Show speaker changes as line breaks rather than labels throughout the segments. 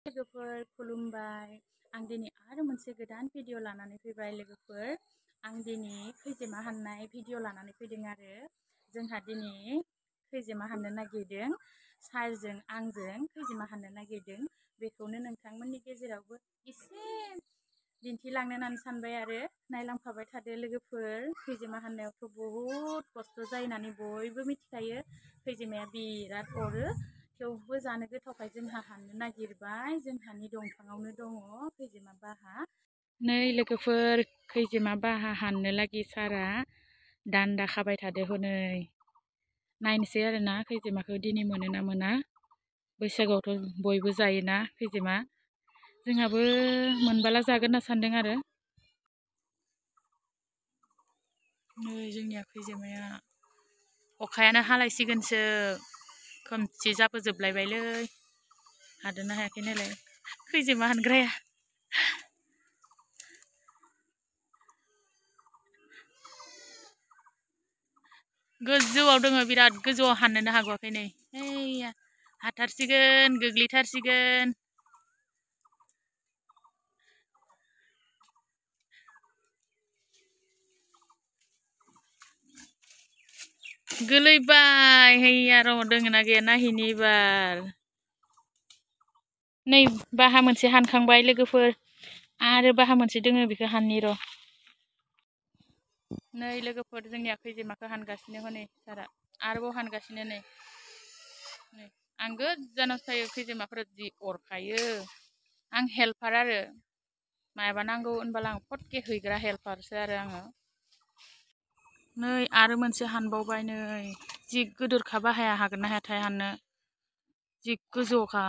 लोगोफोर खुलुमबाय। आं दिनै आरो मोनसे गोदान भिडिअ लानानै फैबाय लोगोफोर। आं दिनै खैजेमा हाननाय भिडिअ लानानै फैदों आरो जोंहा दिनै खैजेमा हाननो नागिरदों। सारजों आंजों खैजेमा हाननो नागिरदों। बेखौनो नोंथांमोननि गेजेरावबो एसे दिन्थिलांनो होननानै सानबाय आरो नायलांफाबाय थादो लोगोफोर। खैजेमा हाननायावथ' बहुद खस्थ' जायो होननानै बयबो मिथिखायो। खैजेमाया बिराद अरो, थेवबो जानो गोथावखाय जोंहा हाननो नागिरबाय। जोंहानि दंफाङावनो दङ खैजेमा बाहा। नै लोगोफोर, खैजेमा बाहा हाननो लागि सारा दान्दा खाबाय थादो हनै। नायनोसै आरोना खैजेमाखौ दिनै मोनो ना मोना। बैसागुआवथ' बयबो जायोना खैजेमा। जोंहाबो मोनबाला जागोन होनना सान्दों आरो। नै जोंनिया खैजेमाया अखायानो हालायसिगोनसो, खोमसि जाबोजोबलायबायलै। हादोंना हायाखै नायलाय खैजेमा हानग्राया। गोजौआव दङ, बिराद गोजौआव हाननोनो हागवाखै नै। हैया हाथारसिगोन, गोग्लैथारसिगोन। गोलैबाय, हैया र' दोङो ना गैया नायहैनि एबार। नै बाहा मोनसे हानखांबाय लोगोफोर, आरो बाहा मोनसे दोङो बेखौ हाननि र'। नै लोगोफोर, जोंनिया खैजेमाखौ हानगासिनो हनै सारा, आरोबाव हानगासिनो नै। आं गोजानावसो थायो, खैजेमाफोरा जि अरखायो। आं हेल्पार आरो मायाबा नांगौ होनबाला आं फटके हैग्रा हेल्पारसो आरो आङो। नै आरो मोनसे हानबावबाय नै, जि गोदोरखा बाहाया, हागोन ना हायाथाय हाननो, जि गोजौखा।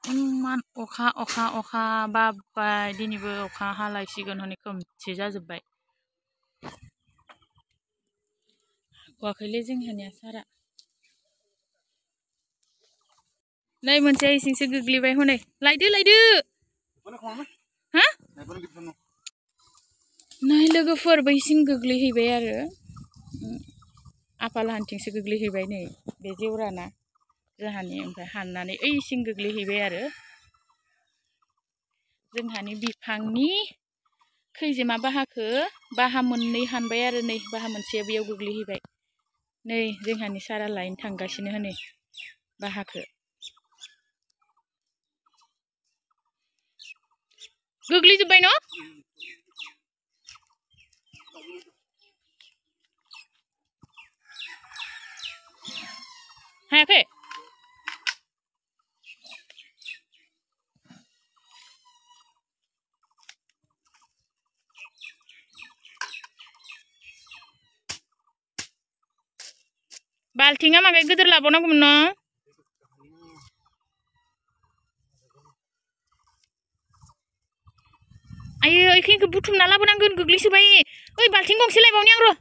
इमान अखा अखा अखा बाब्बाय, दिनैबो अखा हालायसिगोन हनै, खोमसि जाजोब्बाय। हागवाखैलै जोंहानिया सारा। नै मोनसे इसिंसो गोग्लैबाय हनै, लायदो लायदो। हा? नै लोगोफोर, बैसिम गोग्लैहैबाय आरो आफालाहानिथिंसो गोग्लैहैबाय नै, बे जेवराना जोंहानि। ओमफ्राय हाननानै ओइसिं गोग्लैहैबाय आरो जोंहानि बिफांनि खैजेमा बाहाखौ बाहा मोननै हानबाय आरो नै, बाहा मोनसेया बेयाव गोग्लैहैबाय। नै जोंहानि सारा लायनो थांगासिनो हनै बाहाखौ। गोग्लैजोब्बाय न'? हायाखै? बाल्थिङा माहाय गिदिर लाबावनांगौमोन न'? आयो इखिनिखौ बुथुमना लाबोनांगोन, गोग्लैसोबाय। ओइ बाल्थिं गंसे लायबावनि आं र'।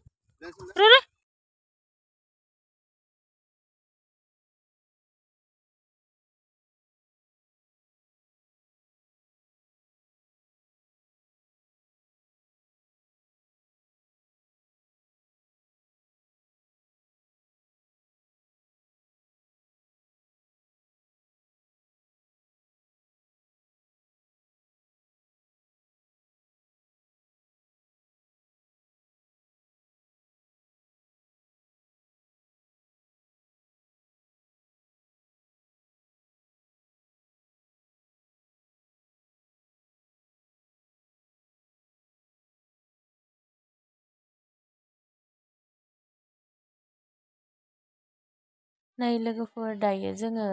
नै लोगोफोर, दायो जोङो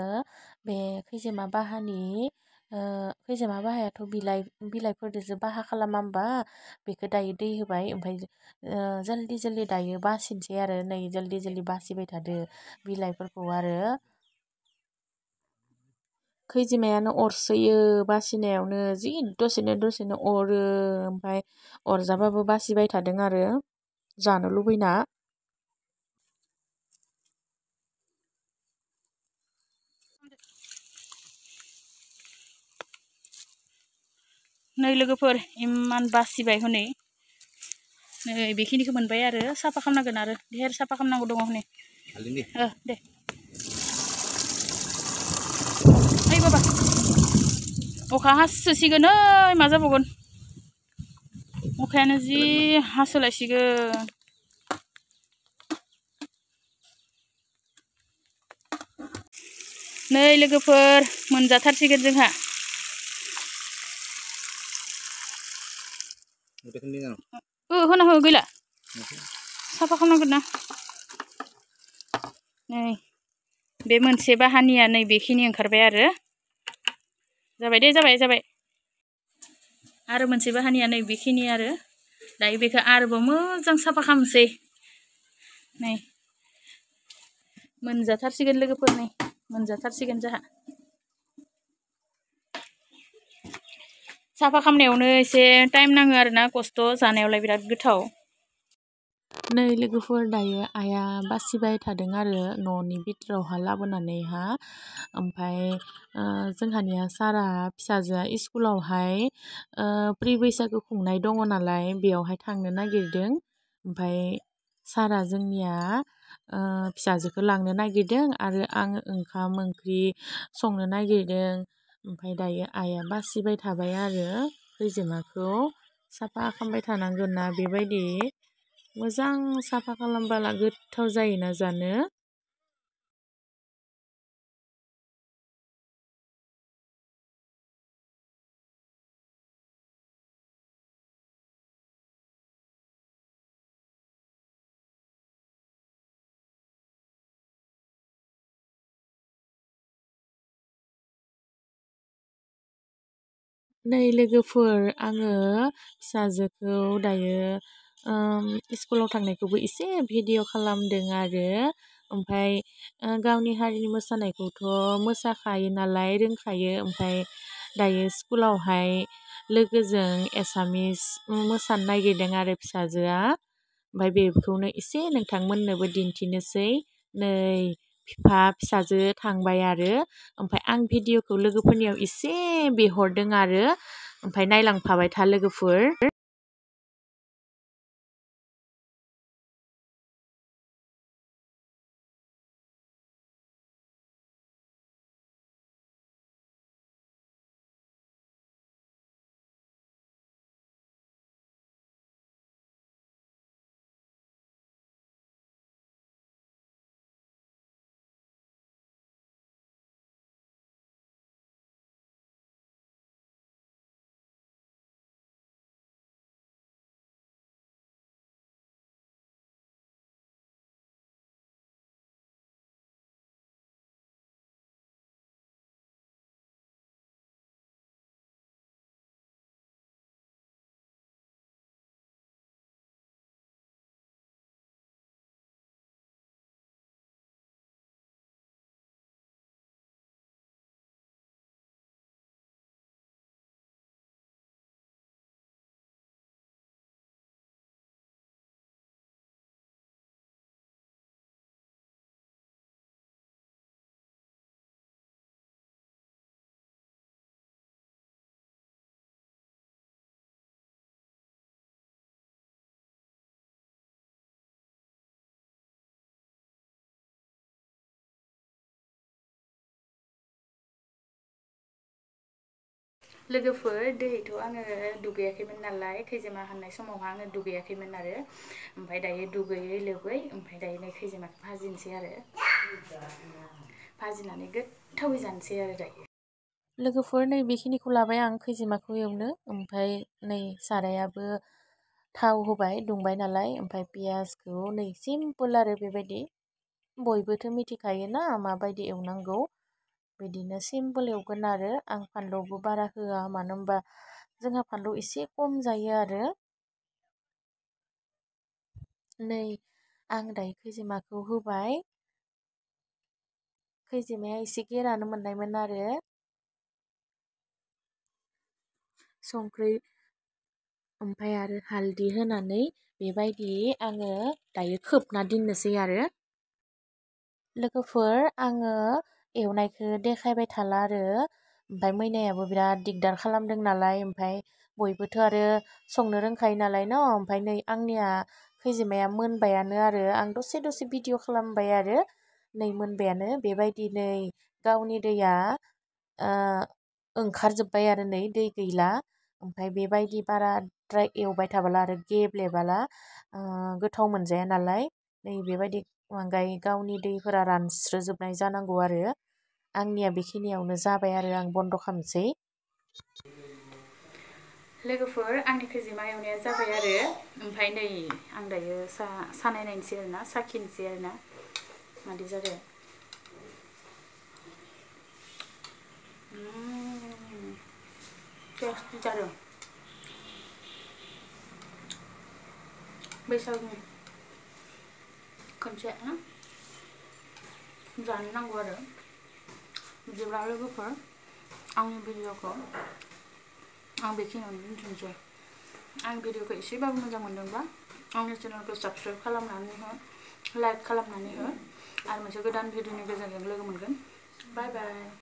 बे खैजेमा बाहायाथ' बिलाइफोरजोंसो बाहा खालामा होमबा, बेखौ दायो दै होबाय। ओमफ्राय जल्दि जल्दि दायो बासिनोसै आरो नै, जल्दि जल्दि बासिबाय थादो बिलाइफोरखौ। आरो खैजेमायानो अरसोयो बासिनायावनो, जि दसेनो दसेनो अरो। ओमफ्राय अरजाबाबो बासिबाय थादों आरो जानो लुबैना। नै लोगोफोर, इमान बासिबाय हनै। नै बेखिनिखौ मोनबाय आरो साफा खालामनांगोन, आरो ढेर साफा खालामनांगौ दङ हनै। दे अखा हासोसिगोन मा जाबावगोन अखायानो जि हासोलायसिगोन नै लोगोफोर मोनजाथारसिगोन जोंहा होना हो गैला साफा खालामनांगोन ना नै बे मोनसे बाहानिया नै बेखिनि ओंखारबाय आरो जाबाय दे जाबाय आरो मोनसे बाहानिया नै बेखिनि आरो दायो बेखौ आरोबाव मोजां साफा खालामनोसै नै मोनजाथारसिगोन लोगोफोर नै मोनजाथारसिगोन जोंहा साफा खालामनायावनो एसे टाइम नाङो आरोना खस्थ' जानायावलाय बिराद गोथाव नै लोगोफोर दायो आइया बासिबाय थादों आरो न'नि बिथोरावहा लाबोनानैहा ओमफ्राय जोंहानिया सारा फिसाजोआ स्कुलावहाय प्रि बैसागु खुंनाय दङ नालाय बेयावहाय थांनो नागिरदों ओमफ्राय सारा जोंनिया फिसाजोखौ लांनो नागिरदों आरो आङो ओंखाम ओंख्रि संनो नागिरदों ओमफ्राय दायो आइया बासिबाय थाबाय आरो खैजेमाखौ साफा खालामबाय थानांगोन ना बेबायदि मोजां साफा खालामबोला गोथाव जायोना जानो नै लोगोफोर आङो फिसाजोखौ दायो स्कुलाव थांनायखौबो एसे भिडिअ खालामदों आरो ओमफ्राय गावनि हारिनि मोसानायखौथ' मोसाखायो नालाय रोंखायो ओमफ्राय दायो स्कुलावहाय लोगोजों एसामिस मोसानो नागिरदों आरो फिसाजोआ ओमफ्राय बेखौनो एसे नोंथांमोननोबो दिन्थिनोसै नै फिसाजो थांबाय आरो ओमफ्राय आं भिडिअखौ लोगोफोरनियाव एसे बिहरदों आरो ओमफ्राय नायलांफाबाय था लोगोफोर लोगोफोर दैथ' आङो दुगैयाखैमोन नालाय खैजेमा हाननाय समावहा आङो दुगैयाखैमोन आरो ओमफ्राय दायो दुगैयै लोबै ओमफ्राय दायो नै खैजेमाखौ भाजिनोसै आरो भाजिनानै गोथावै जानोसै आरो दायो लोगोफोर नै बेखिनिखौ लाबाय आं खैजेमाखौ एवनो ओमफ्राय नै सारायाबो थाव होबाय दुंबाय नालाय ओमफ्राय पियासखौ नै सिम्पोल आरो बेबायदि बयबोथ' मिथिखायोना माबायदि एवनांगौ बिदिनो सिम्पोल एवगोन आरो आं फानलुबो बारा होआ मानो होनबा जोंहा फानलु एसे खम जायो आरो नै आं दायो खैजेमाखौ होबाय खैजेमाया एसे गेरानो मोननायमोन आरो संख्रि ओमफ्राय आरो हालदै होनानै बेबायदि आङो दायो खोबना दोननोसै आरो लोगोफोर आङो एवनायखौ देखायबाय थाला आरो ओमफ्राय मैनायाबो बिराद दिगदार खालामदों नालाय ओमफ्राय बयबोथ' आरो संनो रोंखायो नालाय न' ओमफ्राय नै आंनिया खैजेमाया मोनबायानो आरो आं दसे भिडिअ खालामबाय आरो नै मोनबायानो बेबायदि नै गावनि दैया
ओंखारजोब्बाय आरो नै दै गैला। ओमफ्राय बेबायदि बाराद्राय एवबाय थाबोला आरो गेब्लेबोला गोथाव मोनजाया नालाय नै बेबायदि गावनि दैफोरा रानस्रोजोबनाय जानांगौ आरो। आंनिया बेखिनियावनो जाबाय आरो आं बन्द' खालामसै।
लोगोफोर आंनि खैजिमा एवनाया जाबाय आरो ओमफ्राय नै आं दायो सानाय नायनोसै आरोना साखिनोसै आरोना मादि जादों। टेस्टि जादों। बैसागुनि खनसे जानो नांगौ आरो। बिदिब्ला लोगोफोर आंनि भिडिअखौ आं बेखिनियावनो दोनथ'नोसै। आं भिडिअखौ एसेबाबो मोजां मोनदोंबा आंनि चेनेलखौ साबस्क्राइब खालामनानै हो, लाइक खालामनानै हो आरो मोनसे गोदान भिडिअनि गेजेरजों लोगो मोनगोन। बाय बाय।